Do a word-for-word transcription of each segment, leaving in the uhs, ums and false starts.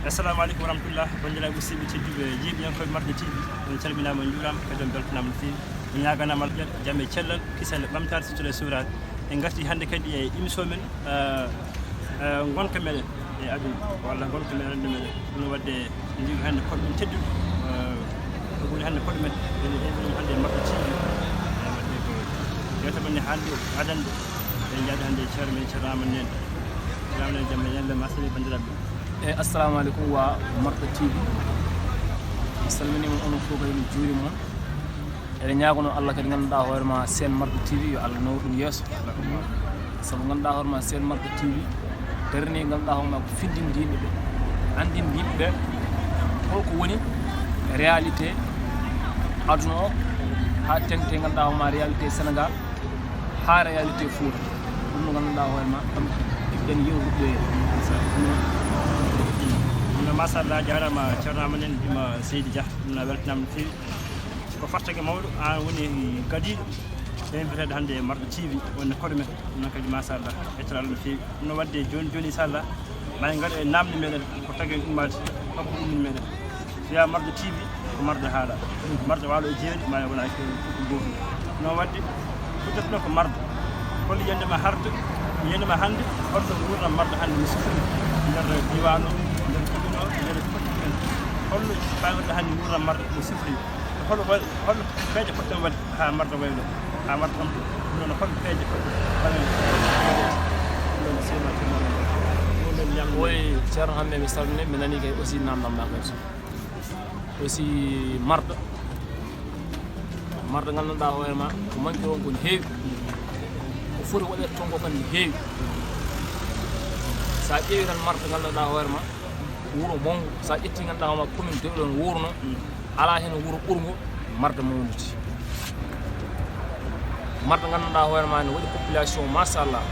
Assalamu aleykum wa rahmatullah. Banndiraaɓe musidɓe tedduɓe, yeeɓiyankooɓe Mardi T V, on calminaama, on njuuraama, kadi on mbeltanaama no feewi. On ñaaganaama Allah jam e cellal, kisal e ɓamtaare, sutura e suuraare. En ngartii hannde kadi e émission men, eh, eh, ngonka meɗen e aduna, walla ngonka meɗen, renndo meɗen. Ɗum waɗde, en njogii hannde koɗo men tedduɗo, eh, ko woni hannde koɗo men, en invité ɗum hannde e Mardi T V. Eh, waɗde ko yeewtere men nde hannde, adannde, en njaadi hannde e ceerno men, Ceerno Amadou Nene. Ceerno Amadou Nene, jam e ñalle ma, sehil e banndiraaɓe. Eh, assalamu aleykum wa Mardi T V. Mi salminiima onon fof kadi, mi juuriima on. Eɗen ñaagono Allah kadi, ngannduɗaa hoore ma, seen Mardi T V, yo Allah naw ɗum yeeso. Sabu ngannduɗaa hoore ma, seen Mardi T V darni, ngannduɗaa hoore ma, ko findinde yimɓe ɓe, anndinde yimɓe ɓe holko woni réalité aduna o, haa teŋti, ngannduɗaa hoore ma, réalité Sénégal, haa réalité Fouta. Ɗum no ngannduɗaa hoore ma, ɗum jiɗɗen yewtude. Ɗum no, machallah, jaaraama Ceerno Amadou Nene, ɗum Seydi Dia, ɗum no weltanaama no feewi. Ko fartaŋŋe mawɗo, aan woni gadiiɗo inviteede hannde e Mardi T V, wonde koɗo men. Ɗum noon kadi, machallah, yettira Allah no feewi. Ɗum no waɗde jooni jooni, inchallah, ma en ngaru e naamnde meɗen, ko tagi en ummaade, holko ummin meɗen. So wiyaa Mardi T V, ko Mardi haala. Mardi waalo e jeeri, ma en wona ko, ko gootum. Ɗum noon waɗde, huccata ɗo ko Mardi. Hol yiyannde ma harde, yiyannde ma hannde, holto nguurndam Mardi hannde no sifori nder diiwaan o, nder commune o, nder foti men. Holno pamirɗa hannde nguurndam Mardi no sifori? Hol, hol, hol peeje poɗɗen waɗde haa Mardi waylo, haa Mardi ɗamto? Ɗum noon, hol peeje poɗɗen waɗde? Ɗum noon, seydi ma, ɗum noon, ɗum noon ñaam. Woy, Ceerno, hannde mi salmini, mi nani kay aussi namdal ma kay. Aussi Mardi, Mardi ngannduɗaa hoore ma, ko manque on ko no heewi. Ko foti waɗeede toon ko kadi no heewi. So a ƴeewi tan Mardi ngannduɗaa hoore ma, wuro mawngo. So a ƴetti ngannduɗaa hoore ma, commune de ɗon wuurno, alaa heen wuro ɓurngo Mardi mawnude. Mardi ngannduɗaa hoore ma ne waɗi population, machallah,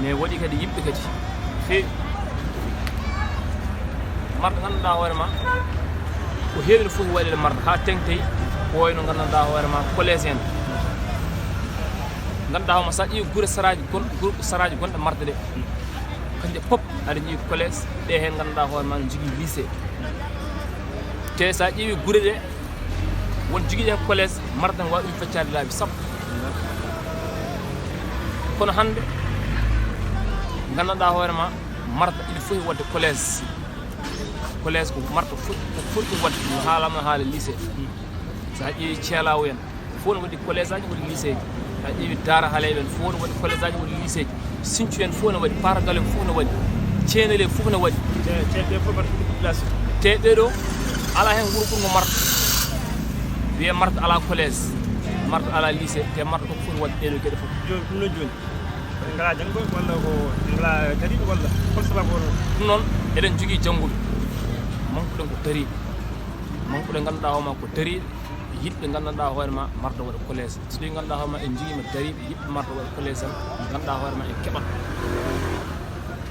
mais waɗi kadi yimɓe kadi feewi. Mardi ngannduɗaa hoore ma ko heewi no foti waɗeede Mardi haa teŋti, ko wayno ngannduɗaa hoore ma collège en. Ngannduɗaa hoore ma, so a ƴeewi gure saraaji gon-, gure saraaji gonɗe Mardi ɗe, kanje pop aɗa njii collège, ɗe heen ngannduɗaa hoore ma no njogii lycée. Te so a ƴeewi gure ɗe, won jogiiɗe heen collège, Mardi tan waawi ɗum feccaade laabi sappo. Kono hannde, nganndanɗaa hoore ma, Mardi ina foti waɗde collège. Collège ko Mardi foti, ko foti ɗum waɗde, no haalama haala lycée. So a ƴeewi Ceelaawo en, fof no waɗi collège aji, waɗi lycée ji. A ƴeewi Daara Haleeɓe en, fof no waɗi collège aji, waɗi lycée ji. Sinthiou en, fof no waɗi. Paara Gallo en, fof no waɗi. Ceenel en, fof no waɗi. Te, te ɓe fof mbaɗa population. Te ɓee ɗoo, alaa heen wuro ɓurngo Mardi. Wiyee Mardi alaa collège, Mardi alaa lycée, te Mardi koko foti waɗde ɗee ɗoo geɗe fof. Jooni, ɗum noon jooni. Ɓe ngalaa janngooɓe walla ko ɓe ngalaa dariiɓe walla hol sababu o noon? Ɗum noon, eɗen njogii jannguɓe. Manque-ɗen ko dariiɓe. Manque-ɗen ngannduɗaa hoore ma ko dariiɓe. Yiɗɓe nganndanɗaa hoore ma Mardi waɗa collège. So tawii ngannduɗaa hoore ma en njiɗiima dariiɓe yiɗɓe Mardi waɗa collège tan, ngannduɗaa hoore ma en keɓat.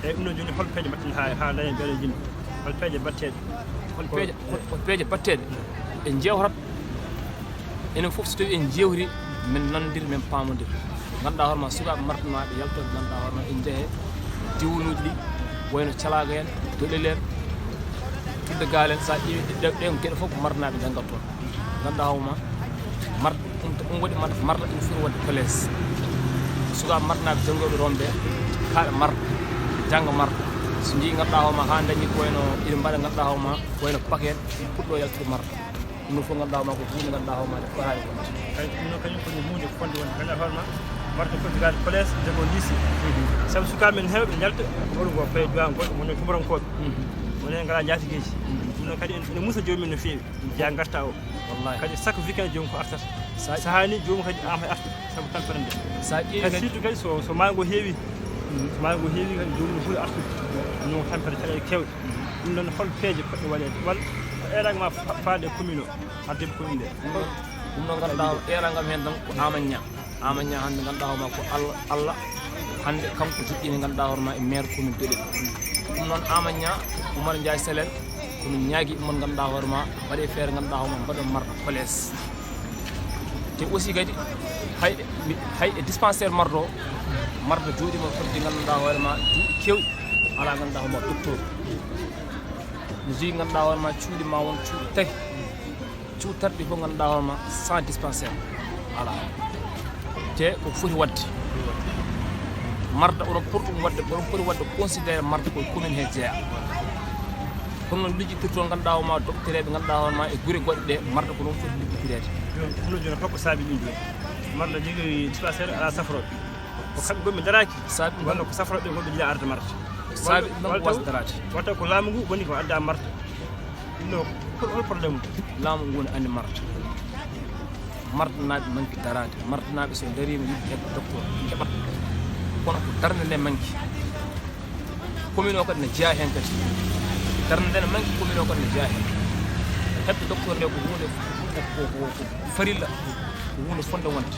Eeyi, ɗum noon jooni, hol peeje mbaɗten haa, haa dañen beele yimɓe? Hol peeje mbaɗteeɗe? Hol peeje, hol, hol peeje mbaɗteeɗe? En njeewtat, enen fof so tawii en njeewtii, min nanondir, min paamondir. Ngannduɗaa hoore ma sukaaɓe Mardi ma ɓe yaltoɓe, ngannduɗaa hoore ma en njehee diwaanuuji ɗi, wayno Calaaga en, Doɗel en, Tudda Gaal en, so a ƴeewi ɗe, ɗe, ɗeen geɗe fof ko Mardi naaɓe njanngata toon. Ngannduɗaa hoore ma, Mardi, ɗum, ɗum waɗi Mardi, Mardi ina foti waɗde collège. Sukaaɓe Mardi naaɓe janngooɓe ɗoon ɓe, kaaɓe Mardi, jannga Mardi. So njii ngannduɗaa hoore ma haa ndañi ko wayno ina mbaɗa ngannduɗaa hoore ma, ko wayno paquet, puɗɗo yaltude Mardi. Ɗum ɗo fof ngannduɗaa hoore ma ko huunde ngannduɗaa hoore ma nde fotaani wonde. Eeyi, ɗum noon kañum ko huunde fotde wonde. Ngannduɗaa hoore ma, Mardi foti gadaade collège, jagoo lycée. Mhm. Sabu sukaaɓe men heewɓe njalta, ko oɗo ko paye duwaa ngol, wonno tumurankoɓe. Mhm. Wonno en ngalaa njaatigeeji. Mhm. Ɗum noon kadi en, ene muusa joomum en no feewi. Mhm. Jeyaa ngartaa o. Wallahi. Kadi chaque weekend joomum ko artata. Sa- Sahaa ni joomum kadi aan hay artude, sabu tampere nde. Sa ƴeewi kadi kadi surtout kadi so, so maayo ngo heewi, mhm, so maayo ngo heewi kadi joomum no foti artude. Ɗum noon ko tampere caɗeele keewɗe. Mhm. Ɗum noon hol peeje poɗɗe waɗeede? Walla ko eeraango ma fa-, faade e commune o, arde ko commune nde? Ɗum noon, ɗum noon ngannduɗaa o eeraango am heen tan ko Amadou Niang. Amadou Niang hannde ngannduɗaa hoore ma ko Allah, Allah hannde kanko joɗɗini ngannduɗaa hoore ma e maire commune Doɗel. Ɗum noon Amadou Niang, Oumar Ndiaye Sélène, ko min ñaagii mon ngannduɗaa hoore ma, mbaɗee feere ngannduɗaa hoore ma, mbaɗon Mardi collège. Te aussi kadi, hay, hay e dispensaire Mardi o, Mardi jooɗiima fodde ngannduɗaa hoore ma, duuɓi keewɗi, alaa ngannduɗaa hoore ma docteur. Jeyi, ngannduɗaa hoore ma, cuuɗi ma won cuuɗi tawi. Cuuɗi tati ɗi fof, ngannduɗaa hoore ma, sans dispensaire. Alaa. Te ko foti waɗde. Marda, oɗon poti ɗum waɗde, oɗon poti waɗde considéré Marda ko e commune he jeyaa. Kono noon, liggitoto, ngannduɗaa hoore ma, docteur ɓe ngannduɗaa hoore ma e gure goɗɗe ɗe, Marda ko noon foti liggitoreede. Jooni, kono jooni, hol ko saabi ɗum jooni? Marda jogii dispensaire, alaa safrooɓe. Ko kamɓe ngonɓe daraaki? Saabi ɗum walla ko safrooɓe ngonɓe jiɗa arde Marda? Saabi ɗum walla wasde daraade. Wata ko laamu ngu woni ko adda Marda. No, hol, hol problème? Laamu ngu woni anndi Marda. Mardanaaɓe manki daraade. Mardanaaɓe so ndariima yiɗi heɓde docteur, keɓat. Kono ko darnde nde manki. Commune o kadi ne jeyaa heen kadi. Darnde nde ne manki, commune o kadi ne jeyaa heen. Heɓde docteur nde ko huunde, ko, ko, ko, ko farilla, ko huunde fotnde wonde.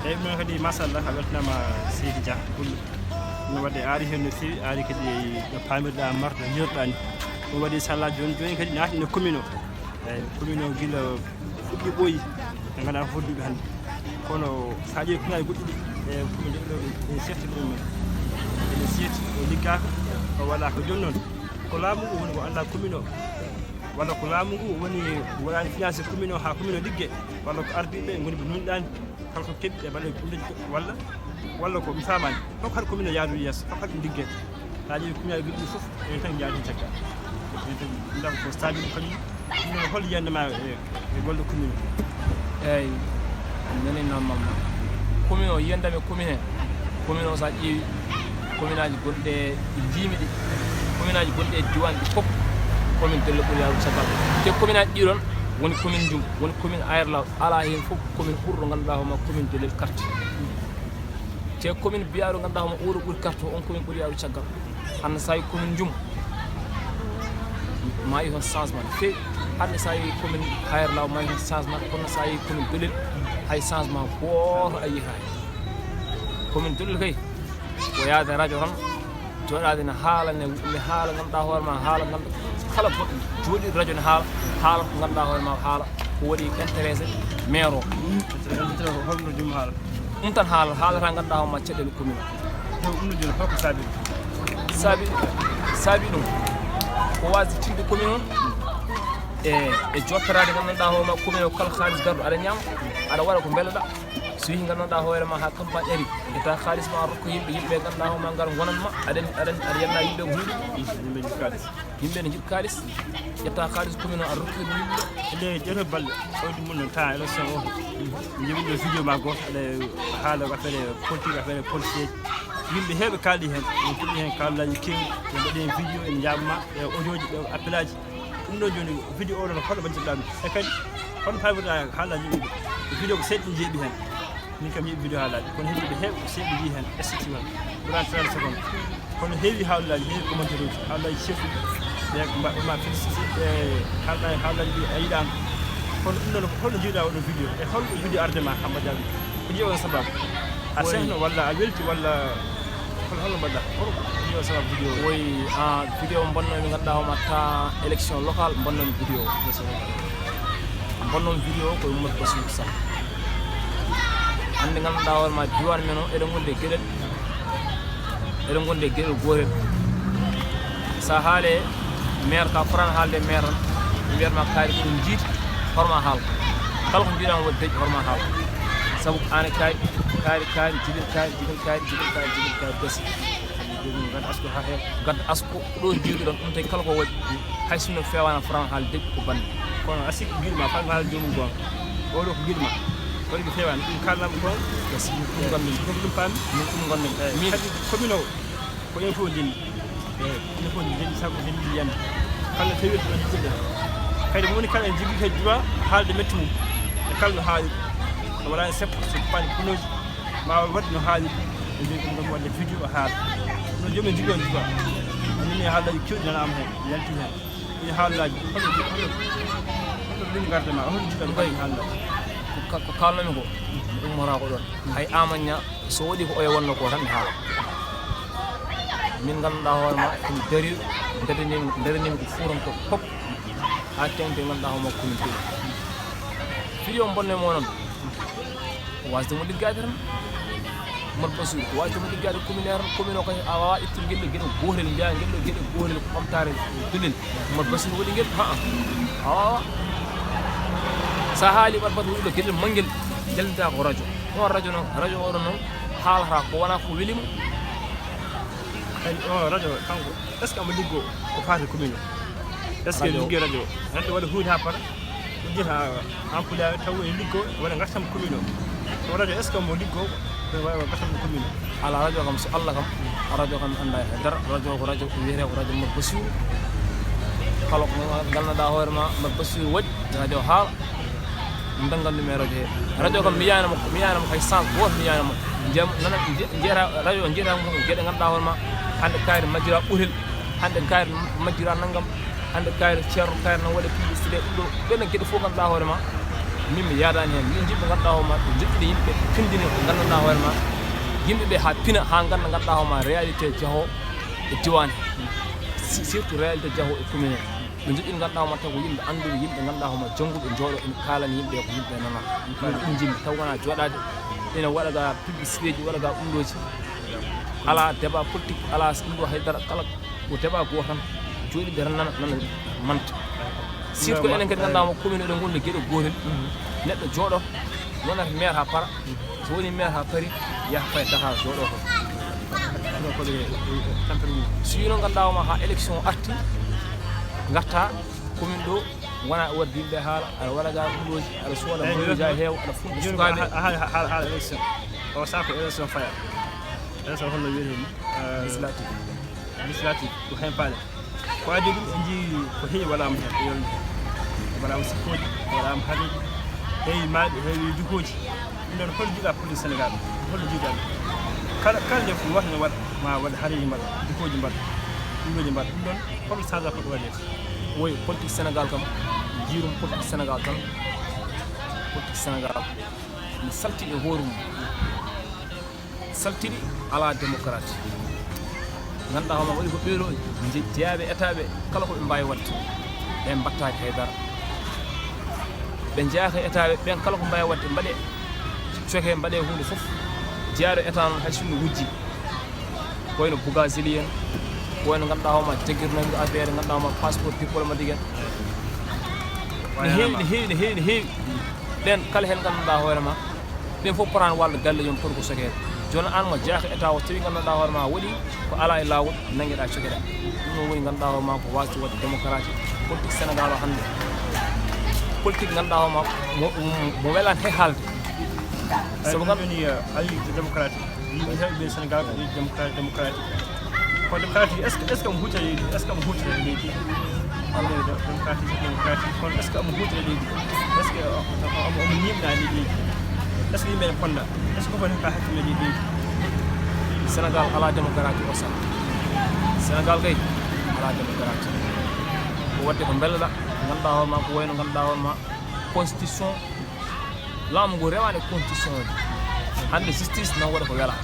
Eeyi, ɗum noon kadi, machallah, a weltanaama, Seydi Dia Pullo. No waɗde, a aari heen no feewi, a aari kadi no paamirɗaa Marda, no njiɗirɗaa ni. Ɗum waɗi, so Allah jooni, jooni kadi naatni e commune o. Eeyi, commune o gila fuɗɗi ɓooyi, ɓe ngannduɗaa ko hodduɓe hannde. Kono so a ƴeewi commune aji goɗɗi ɗi, e commune ɗo, ene seerti ko ɗum men. Ene seerti, o liggaaka, o waɗaaka. Jooni noon, ko laamu ngu woni ko anndaa commune o, walla ko laamu ngu woni waɗaani financé commune o haa commune o liggee, walla ko ardiiɓe ɓe ngoni ɓe nuunɗaani? Kala ko keɓi e balɗe ɗum dañi ko walla, walla ko mi faamaani. Hol ko haɗi commune o yahdu yeeso? Hol ko haɗi ɗum liggee? Haa ƴeewi commune aji ɗi fof, enen tan njaadi caggal. Enen tan ndaa ko saabi ɗum kañum. Ɗum noon, hol yiyannde ma e, e golle commune o? Eeyi, mi nanii noon, Mamma. Commune o, yiyannde am e commune he. Commune o, so a ƴeewi commune aji gonɗi e, ɗi njiimi ɗi, commune aji gonɗi e diiwaan ɗi fof, commune Dellel ɓuri yahrude caggal. Te commune aji ɗi ɗoon woni commune Njum, woni commune Ayre Law, alaa heen fof commune ɓurɗo ngannduɗaa hoore ma commune Dellel carte. Te commune biyaaɗo ngannduɗaa hoore ma oɗo ɓuri carte, on commune ɓuri yahrude caggal. Hannde so a yii commune Njum, ma yii heen changement no feewi. Hannde so a yii commune Ayre Law, ma yii heen changement, kono so a yii commune Dellel, hay changement gooto a yiyataa heen. Commune Dellel kay, ko yahde radio tan, jooɗaade ne haala, ne, ne haala, ngannduɗaa hoore ma, haala, ngannduɗaa kala goɗɗo jooɗiiɗo radio ne haala, haala ko ngannduɗaa hoore ma, haala ko waɗi intéressé maire o. Intéressé, intéressé ko holno Njum haala? Ɗum tan haala, haalata ngannduɗaa hoore ma caɗeele commune o. Taw ɗum no jooni, hol ko saabi ɗum? Saabi, saabi ɗum ko waasde tinde commune o e, e jottaraade ngannduɗaa hoore ma commune o, kala haalis garɗo aɗa ñaama, aɗa waɗa ko mbelaɗaa. So yii ngannduɗaa hoore ma haa campagne ari, ƴetta haalis ma rokka yimɓe, yimɓe ngannduɗaa hoore ma ngar ngonan ma, aɗa, aɗa, aɗa yenna yimɓe ko huuɗi. Yimɓe njiɗi kaalis. Yimɓe ne njiɗi kaalis, ƴetta haalis commune o, a rokki ɗum yimɓe. Nde ƴetta balɗe, awdi mum no temps élection o. Njiɗi ɗo vidéo ma gooto, aɗa haala affaire politique, affaire policier. Yimɓe heewɓe kaaldi heen, en puɗɗi heen kaalaaji keewɗi, en mbaɗi heen vidéo, en njaabma e audio ji, ɓe appelaaji. Ɗum ɗo jooni, vidéo o ɗon, holno mbaɗirɗaa ɗum? E kadi, holno paamirɗaa haalaaji yimɓe? Vidéo ko seeɗa ɗum jeeɓi heen. Min kam, mi yiɗi vidéo haalaaji, kono heɓiiɓe heewɓe ko seeɗa njii heen, esthétique heen, ɓuraani trente secondes. Kono heewi haalaaji, heewi commentaire uji, haalaaji ceertuɗi. Ɓe mba-, ma félicité, ɓe kaalɗaa e haalaaji ɗi a yiɗaano. Kono ɗum ɗon, holno njiiɗaa oɗo vidéo? E holno vidéo arde ma, Hammadi Aly? Ko jeeyi on sababu? A sehno walla a welti walla hol-, holno mbaɗɗaa? Hol ko jeeyi on sababu vidéo o? Woy, a, vidéo mbonnoomi, ngannduɗaa hoore ma temps élection locale, mbonnoomi vidéo o. Mbonnoomi vidéo o ko Mamadou Bassirou Sall. Hannde ngannduɗaa hoore ma diiwaan men o, eɗen ngondi e geɗel, eɗen ngondi e geɗel gootel. So a haali e maire, ka fotaani haalde e maire tan, ɓe mbiyat ma kaari ko ɗum jiidi, hoore ma haal. Kala ko mbiɗaa waɗi deƴƴi, hoore ma haal. Sabu ko aan e kaari, kaari, kaari, jibin kaari, jibin kaari, jibin kaari, jibin kaari, gasi. Gadda asko haa heewa. Gadda asko, ko ɗo njiiduɗon ɗum, tawi kala ko waɗi, hay sinno feewaani, fotaani haalde deƴƴi, ko bannde. Kono a sikki giɗo ma, faami haala joomum goonga. Oɗo ko giɗo ma. Waɗi ko feewaani, ɗum kaalnaa mo goonga. Gasi, ɗum nganndumi. Ɗum, ɗum paami. Min ɗum nganndumi. Eeyi, min kadi commune o, ko en fof ndenndi. Eeyi, en fof ndenndi, sabu ndenndi yiyannde. Kala feewirɗo ɗo jikkuɗen. Kadi mo woni kala en jogii kadi droit haalde metti mum. E kala no haali. No waɗaani seppo, so paani punooji, ma waɗ no haali. En mbiyi ɗum ɗum waɗde vidéo o haala. No joom en jogii on droit. Min mi haalaaji keewɗi nanaama heen, yalti heen. Ɗi haalaaji, hono, hono, hono min ngarda ma, hono jiɗɗa ɗum waɗi haalaaji? Ko ka-, ko kaalnoomi ko, mi ummoraako ɗoon. Hay Amadou Niang, so waɗii ko oya wonnoo ko tan, mi haala. Min ngannduɗaa hoore ma, ko mi dariiɗo, daraniimi, daraniimi ko Fuutankooɓe fof, haa teeŋti ngannduɗaa hoore ma ko min dariiɗo. Fii yo mbonno e mo noon, ko waasde mo liggaade tan. Oumar Bassirou ko waawi tuma liggaade commune, commune o kay a waawaa ittude ngel ɗo geɗe gootel, mbiyaa ngel ɗo geɗe gootel ko ɓamtaare pelel. Oumar Bassirou waɗi ngel, haa a waawaa. So a haalii Oumar Bassirou waɗi ɗo geɗel manngel, jallitaa ko radio. On radio noon, radio oɗo noon haalata ko wonaa ko weli mo. Ay, o radio kanko, est ce que omo liggoo ko faati commune o? Est ce que liggii radio o? Neɗɗo waɗa huunde haa para, uddita employé taw e liggoo, waɗa ngartam commune o. O radio, est ce que omo liggoo ko waɗa ngartam commune o? Alaa, radio kam, so Allah kam, radio kam mi anndaa e dara. Radio ko radio wiyetee ko radio Mor Bassirou. Kala ko nganndanɗaa hoore ma Mor Bassirou waɗi, radio haala. Ndanngan ɗum e radio he. Radio kam mi yiyaano mo, mi yiyaano mo hay sens gooto mi yiyaano mo. Njiyam nana, nji-, njiyata radio o, njiyata mo geɗe ngannduɗaa hoore ma. Hannde kaari majjira ɓutel, hannde kaari majjira nanngam, hannde kaari ceerno kaari na waɗa publicité ɗum ɗo. Ɗen geɗe fof ngannduɗaa hoore ma, min mi yaadaani heen. Min njiɗ ɓe ngannduɗaa hoore ma, ɓe njoɗɗini yimɓe, pindini ko ngannduɗaa hoore ma. Yimɓe ɓe haa pina, haa ngannda ngannduɗaa hoore ma réalité Diaho e diwaan he. Si-, surtout réalité Diaho e commune he. Ɓe njoƴƴini ngannduɗaa hoore ma taw ko yimɓe annduɓe, yimɓe ngannduɗaa hoore ma jannguɓe, njooɗo ina kaalani yimɓe ko yimɓe nana. Ɗum ɗum njimmi taw wonaa jooɗaade ina waɗa ga publicité ji, waɗa ga ɗum ɗooji. Alaa débat politique, alaa ɗum ɗo hay dara, kala ko débat gooto tan, jooɗiiɓe tan nana, nana manta. Surtout enen kadi ngannduɗaa hoore ma commune eɗen ngoni geɗe gootel. Neɗɗo jooɗo, wonata maire haa para. So woni maire haa paari, yaha fayi Dakar jooɗo toon. Ɗum ko ɓe tampere mum. So wino ngannduɗaa hoore ma haa élection arti, ngarta commune ɗo, wona waɗde yimɓe haala, aɗa waɗa ga ɗum ɗooji, aɗa sooda moytuuji haa heewa, aɗa fuɗɗa sukaaɓe. Haala, haala, haala élection. O saha ko élection faya. Élection holno wiyetee ni? Eh, législative. Législative, ko heen paale. Ko adii ɗum, en njii ko heewi waɗaama heen, e yolnde. Waɗaama sippooji, waɗaama hareeji, heewi maaɗi, heewi jukooji. Ɗum ɗoon, hol jiɗa politique Sénégal? Hol jiɗa? Kala, kala nde ko wata ne waɗa, ma waɗa hareeji mbaɗa, jukooji mbaɗa, ɗum ɗooji mbaɗa. Ɗum ɗoon, hol changement ko ɗum waɗeede? Woy, politique Sénégal kam, njiirum politique Sénégal tan. Politique Sénégal, mi salti e hoore mum. Saltiɗi, alaa démocratie. Ngannduɗaa hoore ma waɗi ko ɓeeɗo nje-, jeyaaɓe État ɓe, kala ko ɓe mbaawi waɗde, ɓe mbaɗtaaki hay dara. Ɓe njeyaaka e État ɓe, ɓeen kala ko mbaawi waɗde, mbaɗee coke, mbaɗee huunde fof. Jeyaaɗo État noon hay sinno wujji. Ko wayno Bougazelli en, ko wayno ngannduɗaa hoore ma jaggirnooɓe affaire ngannduɗaa hoore ma passeport diplomatique en. Ne heewi, ne heewi, ne heewi, ne heewi. Ɓeen kala heen ngannduɗaa hoore ma, ɓeen fof potaani wallude galle joom, poti ko sokeede. Jooni aan mo jeyaaka État o, tawi ngannduɗaa hoore ma waɗi ko alaa e laawol, nanngeɗaa cokeɗaa. Ɗum noon woni ngannduɗaa hoore ma ko waasde waɗde démocratie. Politique Sénégal o hannde, politique ngannduɗaa hoore ma mo, mo, mo welaani hay haalde. Sabu kam woni, eh, alliance démocratique. Yimɓe heewɓe ɓe Sénégal ko leydi démocratique, démocratique. Kono démocratique, est-ce que, est-ce que omo huutora leydi? Est-ce que omo huutora leydi? Alaa, démocratique, démocratique. Kono est-ce que omo huutora leydi? Est-ce que o-, o-, omo, omo ñiiɓna leydi? Est-ce que yimɓe ene ponnda? Est-ce que ko foti ka hakkille leydi? Sénégal alaa démocratique o sara. Sénégal kay alaa démocratique. Ko waɗde ko mbelɗa, ngannduɗaa hoore ma, ko wayno ngannduɗaa hoore ma, constitution, laamu ngu rewaani e constitution o. Hannde justice na waɗa ko welaa.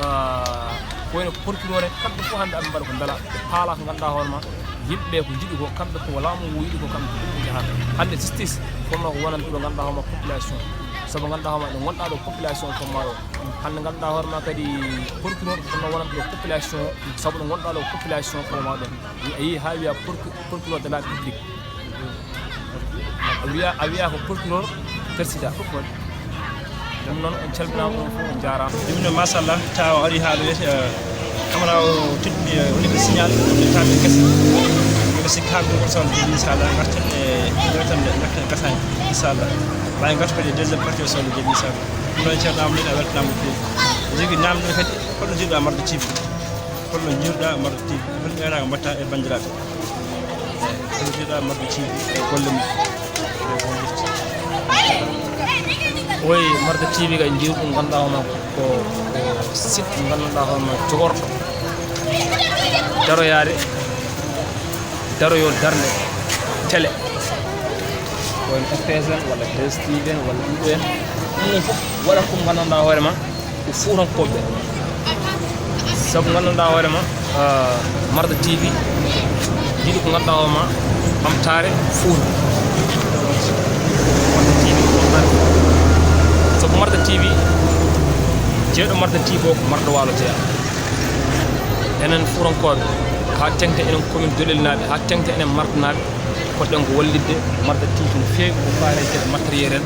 Ah, ko wayno procureur en, kamɓe fof hannde aɓe mbaɗa ko mbelaa. Ɓe paalaa ko ngannduɗaa hoore ma, yimɓe ɓe ko njiɗi ko, kamɓe ko laamu ngu yiɗi ko, kamɓe ko ɗum ɓe njahata. Hannde justice fotnoo ko wonande ɗo ngannduɗaa hoore ma population. Sabu ngannduɗaa hoore ma ɗo ngonɗaa ɗo population fotnoo ɗo. Hannde ngannduɗaa hoore ma kadi procureur fotnoo wonande ɗo population, sabu ɗo ngonɗaa ɗo population fotnoo ɗo. A yii haa wiya procu-, procureur de la République. A wiya, a wiya ko procureur président. Ɗum noon, on calminaama, on fof on njaaraama. Ɗum noon, machallah, tawa o ari haa ɗo wiyete, eh, kamara o teddi, eh, woni ko signal, woni tawa gese. Miɗo sikki haa ɗum ko sawde, inchallah, ngarten e ngarten, ngarten e gasaani, inchallah. Ɓay ngarta kadi e deuxième partie o sawde jeeɗi, inchallah. Ɗum noon, ceerno Amadou, a weltanaama no feewi. Jogii naamnde kadi, holno njiiruɗaa Mardo T V? Holno njiiruɗaa Mardo T V? Hol ɓeeraango mbaɗtaa e banndiraaɓe? Hol njiiruɗaa Mardo T V e golle mum? Oy, Mardo T V kay njiiru ɗum ngannduɗaa hoore ma ko, ko site mo ngannduɗaa hoore ma jogorɗo daroyaade, daroyoo darnde télé. Ko wayno R T S en walla deux S T V en walla ɗum ɗo en. Ɗum ɗon fof waɗa ko nganndanɗaa hoore ma ko Fuutankooɓe. Sabu nganndanɗaa hoore ma, ah, Marda T V, yiɗi ko nganndanɗaa hoore ma, ɓamtaare Fuuta. Marda T V ko ɓamtaare Fuuta. Sabu Marda T V, Jeeɗo Marda T V o ko Marda Waalo jeyaa. Enen Fuutankooɓe, haa teŋti enen commune Doolel naaɓe, haa teŋti enen Marda naaɓe, poɗɗen ko wallitde Marda T V no feewi ko faati e matériel en.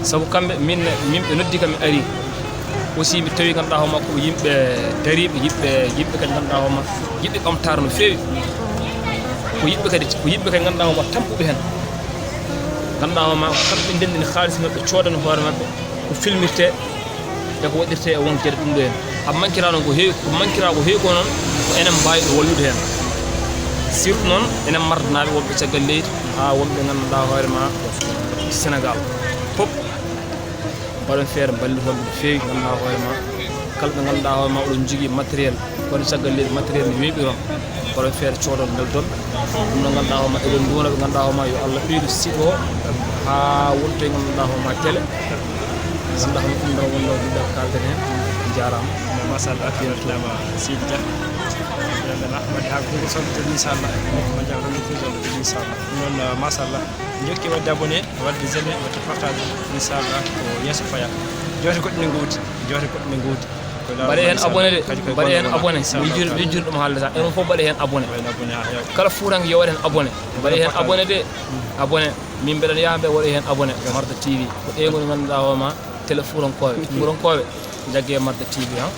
Sabu kamɓe, min, min ɓe noddi kam mi ari. Aussi mi tawi ngannduɗaa hoore maa ko yimɓe dariiɓe, yimɓe, yimɓe kadi ngannduɗaa hoore maa, yiɗɓe ɓamtaare no feewi. Ko yimɓe kadi, ko yimɓe kadi ngannduɗaa hoore maa tampuɓe heen. Ngannduɗaa hoore maa ko kamɓe ndendini haalis maɓɓe, coodani hoore maɓɓe ko filmirtee e ko waɗirtee e won geɗe ɗum ɗo heen. Haa mankira noon ko heewi, ko mankira ko heewi ko noon ko enen mbaawɗo wallude heen. Surtout noon enen Mardanaaɓe wonɓe caggal leydi haa wonɓe ngannduɗaa hoore maa Sénégal fof. Mbaɗon feere mballitoo ɓe no feewi, ngannduɗaa hoore maa. Kala ɓe ngannduɗaa hoore maa oɗon njogii matériel, kono caggal leydi matériel no weeɓi toon. Mbaɗon feere coodon ndeldon. Ɗum ɗo ngannduɗaa hoore maa eɗen nduwna ɓe ngannduɗaa hoore maa yo Allah ɓeydu site o haa wonto e ngannduɗaa hoore maa télé. Ngannduɗaa hoore ɗum ɗo wonno ɗum ɗo kalden heen. Jaaraama. Machallah, a weltanaama Seydi Dia. Weltanaama. Waɗi haa konngol sodde inchallah. Mo jaa ɗon fof sodde inchallah. Noon, machallah. Jokki waɗde abonné, waɗde j'aimé, waɗde partage. Inchallah ko yeeso faya. Joote goɗɗe ne ngoodi, joote goɗɗe ne ngoodi. Mbaɗee heen abonné de, mbaɗee heen abonné. Wujjude, wujjude ɗum haalde tan. Enen fof mbaɗee heen abonné. Kala Fuutanke yo waɗ heen abonné. Mbaɗee heen abonné de. Abonné. Min mbeɗa yaha mbe waɗee heen abonné. Marda T V. Ko ɗee ngoni ngannduɗaa hoore maa télé Fuutankooɓe. Fuutankooɓe, njaggee Marda T V, han.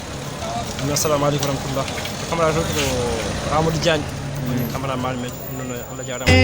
Assalamu aleykum wa rahmatullah. Ko camarade to ko Amadou Diagne. Woni camarade maɗum en. Ɗum noon Allah jaaraama.